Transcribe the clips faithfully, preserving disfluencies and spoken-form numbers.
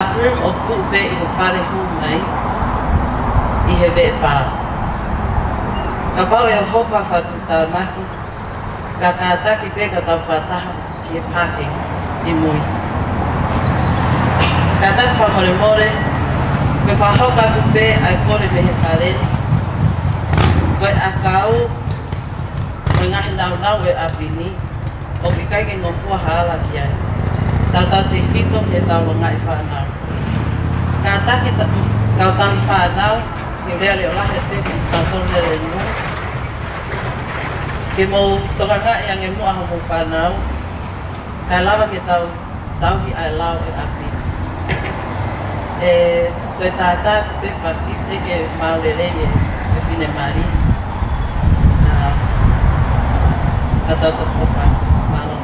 Bathroom ʻoku tuʻu pē ʻi he fale hū mai ʻi he veʻe pā. Kapau ʻe hoko ha fakatuʻutāmaki, ka kātaki pē ka tau fakataha ki he pākeni ʻi mui. Kātaki fakamolemole, ko e fakahoko atu pē ʻa e kole mei he fale ni, ko e ʻakau mo e ngaahi nāunau ʻo e ʻapi ni, ʻoku ʻikai ke ngofua ha ala ki ai. Tautautefito ki he taulongaʻi fānau. Kātaki ta-, kau tauhi fānau, ke lea leʻo lahi atu pē ki he kau tauhi lele nua, ke mou tokangaʻi ange muʻa homou fānau, kae lava ke tau tauhi ʻa e lao ʻo e ʻapi. ʻE, ko e tātā atu pē fasi, teʻeki ke maau lelei ʻe he finemali. ʻA, ka tau tokopa, mālō.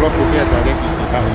Lotu pea taleki ki he kahu.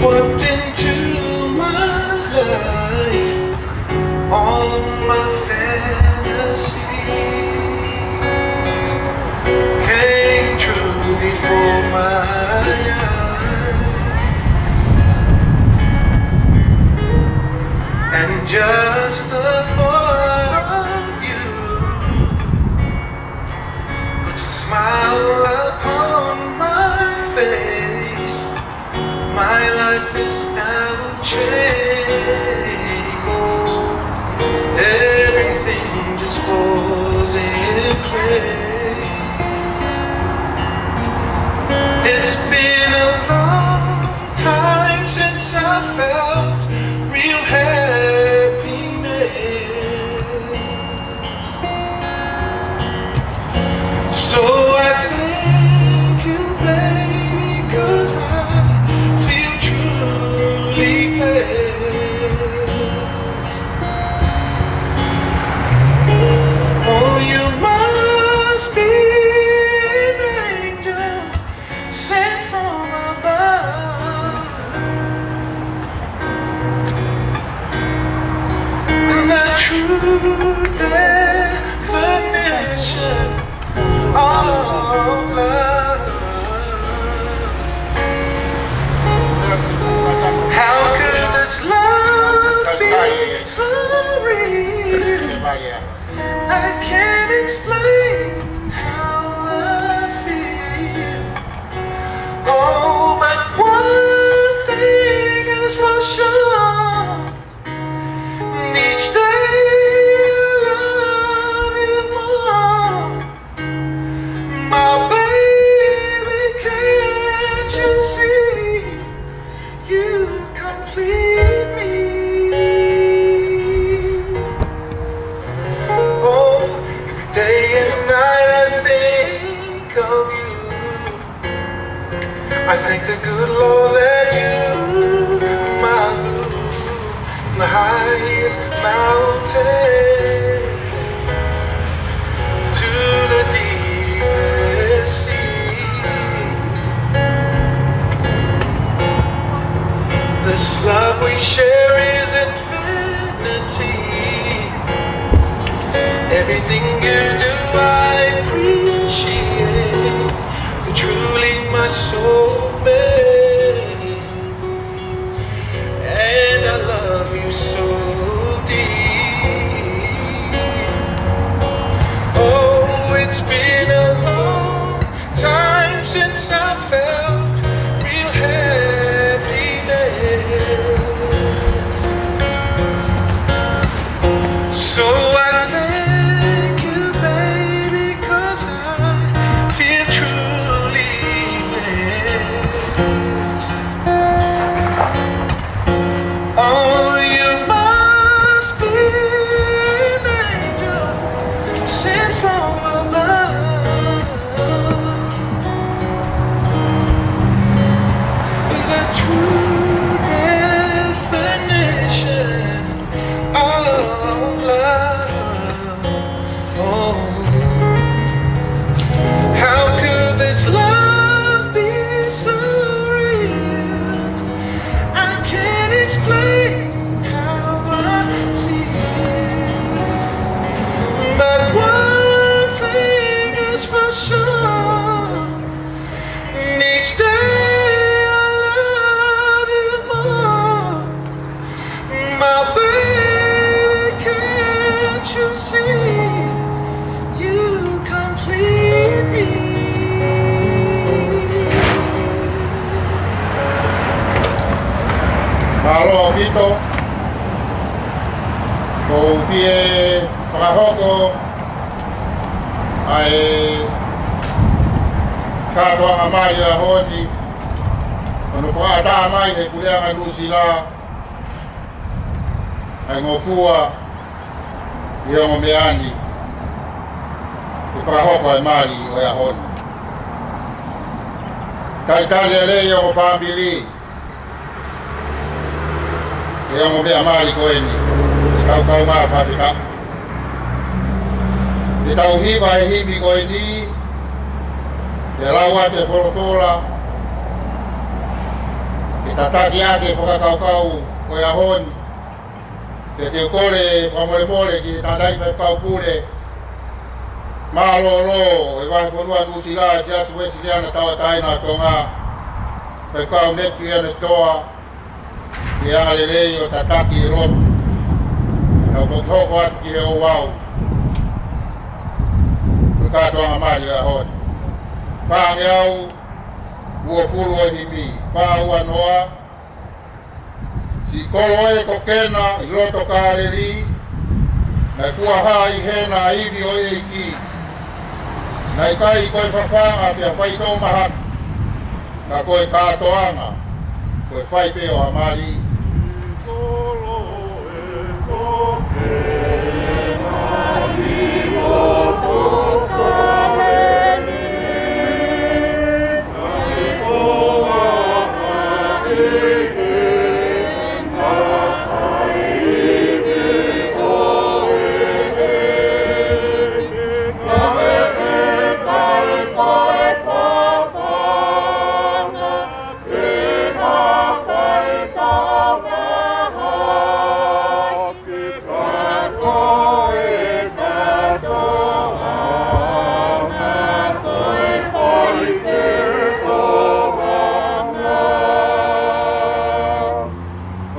Walked into my life, all of my fantasies came true before my eyes. And just the thought of you put a smile upon my face. My life is now changed. Everything just falls in place. It's been a long time since I felt real happiness. So I thank you, baby, 'cause I feel truly blessed. Oh, you must be an angel sent from above. And the true definition of love. How could this love be so real? I can't explain how I feel. Oh, but one thing is for sure. Each day I love you more. My baby, can't you see? You complete me. Oh, every day and night I think of you. I thank the good Lord that you, my blue, from the highest mountain to the deepest sea. This love we share is infinity. Everything you do, I appreciate. You're truly my soulmate, and I love you so deep. Oh, it's been a long time since I felt real happiness. So I thank you, baby, 'cause I feel truly blessed. Oh, you must be an angel sent from above. The true definition of love. Oh, how could this love be so real? I can't explain how I feel, but one thing is for sure. Each day I love you more. My baby, can't you see? You complete me. Mālō ʻaupito. ʻOku ou fie fakahoko ʻa e kātoanga mali ʻo e ʻaho ni, ʻo ne fakaʻatā mai ʻe he Puleʻanga Nuʻusila ʻa e ngofua ʻi he ongo meʻa ni ke fakahoko ʻa e mali ʻo e ʻaho ni. Talitali lelei ʻa e ongo fāmili ʻi he ongo meʻa mali ko eni, ʻe kaukau mai fakafika. Ke tau hiva e himi ko eni, ke lau atu e folofola, ke Tataki ʻaki e fakakaukau ʻo e ʻaho ni, te u kole fakamolemole ki he tangataʻi faifekau pule mālōlō ʻo e Vahefonua Nuʻusila ʻi he Siasi Uēsiliana Tauʻatāina ʻo Tonga, Faifekau Netuia Netoa, ke anga lelei ʻo tataki e lotu. Tau toki hoko atu ki he ouau ʻo e kātoanga mali ʻo e ʻaho ni. Fāngeau uofulu ʻo e himi, fā ua noa. Siʻi kolo ē ko Kena ʻi loto Kāleli, naʻe fuaha ʻi hena ʻa e ivi ʻo e ʻEiki. Naʻe ʻikai ko e fafanga pea faitoʻo mahaki, ka ko e kātoanga, ko e fai pē ʻo ha mali.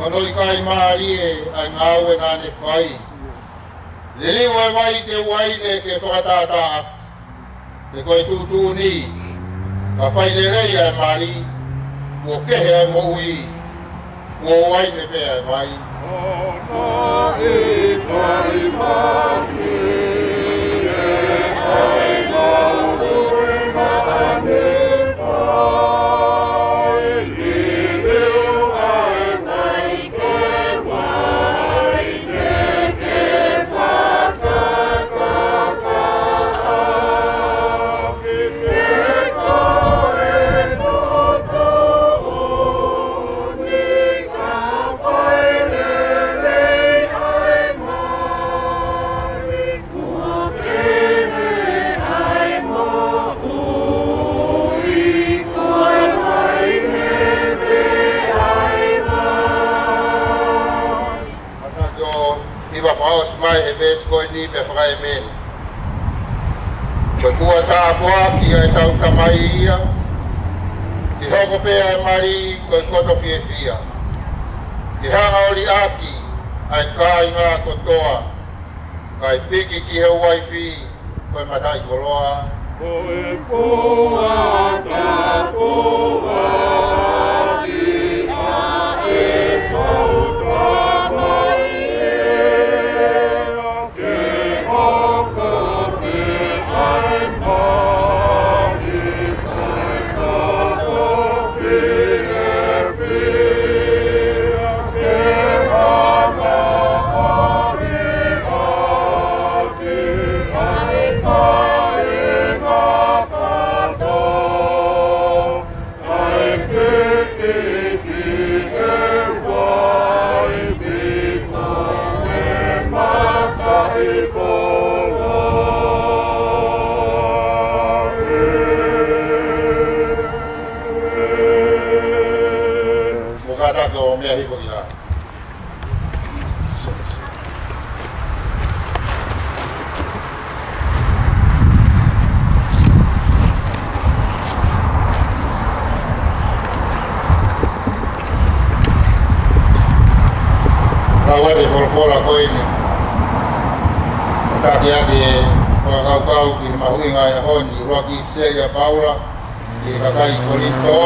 Hono ʻikai mālie ʻa e ngāue naʻa ne fai. Liliu ʻa e vai ki he uaine ke fakatātā, he ko e tuʻutuʻuni, ka fai lelei ʻa e mali, kuo kehe ʻa e moʻui, kuo uaine pē ʻa e vai. Mataio hiva fakaʻosi mai he veesi ko eni pea fakaʻēmeni. Ko e fua tāpuaki ʻa ʻetau Tamai ia, ke hoko pē ʻa e mali ko e koto fiefia, ke hanga ʻo liʻaki ʻa e kāinga kotoa, kae piki ki he uaifi ko e mataʻikoloa. Ko e fua tāpuaki ʻa ʻetau Tamai ia, ke hoko pē ʻa e mali ko e koto fiefia, ke hanga ʻo liʻaki ʻa e kāinga kotoa, kae piki ki he uaifi ko e mataʻikoloa. Mou kātaki ʻo meʻa hifo ki lalo. Kau ai e folofola ko eni. Tataki ʻaki e fakakaukau ki he mahuʻinga ʻo e ʻaho ni, ʻuluaki ʻipiseli ʻa Paula ki he kakai Kolinitō.